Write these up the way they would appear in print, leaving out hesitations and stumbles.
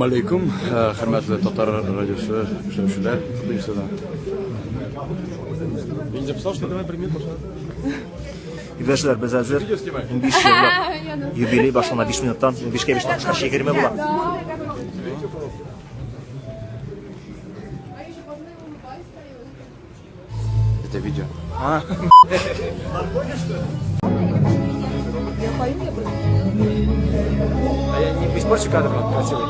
Assalamu alaykum, хөрмәтле Татар радиосы эшләүчеләр. Иптәшләр, без әзер. 15 еллык юбилей башлана 5 минуттан, 15-кә 5 ташка 20 була. Это видео. А я не испорчу кадр, он красивый.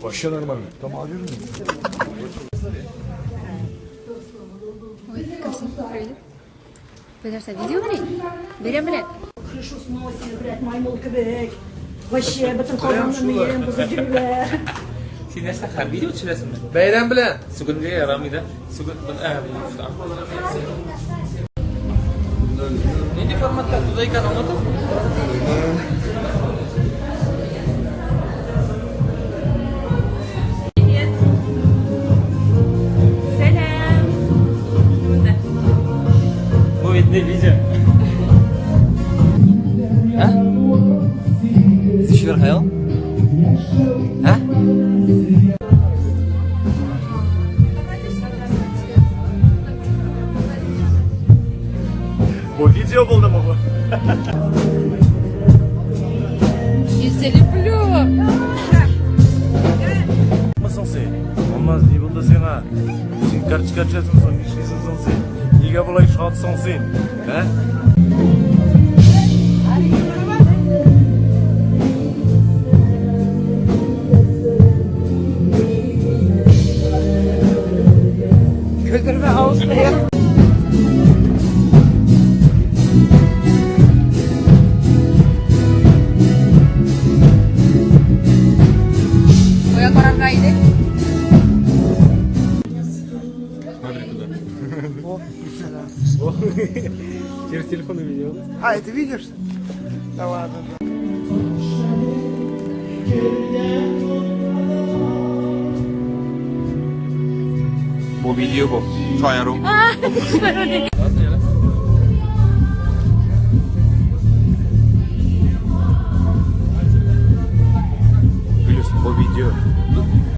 Вообще нормально. Там Ой, привет. Подожди, видео, блядь? Берем, блядь. Крышу сносит, блядь, маймыл кебек. Вообще, бөтен Казанны мием бозып җибәрә. Син нәрсә хәбәр видео төшерәсеңме? Бәйрәм белән. Сүгенгә ярамый да. Сүген Нинди форматта туда икән аңлатып? Привет. Сәлам. Монда. Бу бит не видео. А? Син хаял? А? Бу видео булдымы бу? Я тебя люблю. Соң син? Алмаз, ни булды сиңа? Син карточка төшәсең соң, нишлисең соң син? Нигә болай шатсың син? Ә? Көлдермә авызны. Кая карарга иде? Смотри туда. Через телефон увидел. А, это видишь? Да ладно. Бу видео бу. Шаяру.